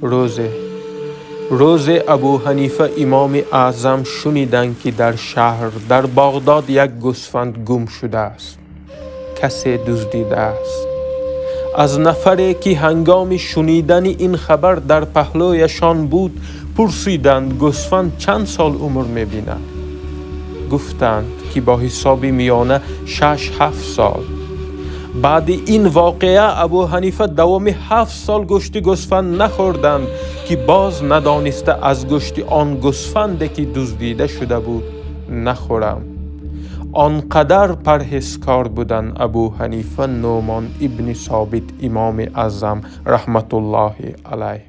Рӯзе Абу Ҳанифа имоми аъзам шуниданд, ки дар шаҳр, дар Бағдод, як гӯсфанд гум шудааст, касе дуздидааст. Аз нафаре, ки ҳангоми шунидани ин хабар дар паҳлӯяшон буд, пурсиданд: гӯсфанд чанд сол умр мебинад? Гуфтанд, ки бо ҳисоби миёна 6-7 сол. Баъди ин воқеа Абу Ҳанифа давоми 7 сол гӯшти гӯсфанд нахӯрданд, ки боз надониста аз гӯшти он гӯсфанде, ки дуздида шуда буд, нахӯрам. Он қадар парҳезкор буданд Абу Ҳанифа Нӯмон ибни Собит имоми аъзам, раҳматуллоҳи алайҳ.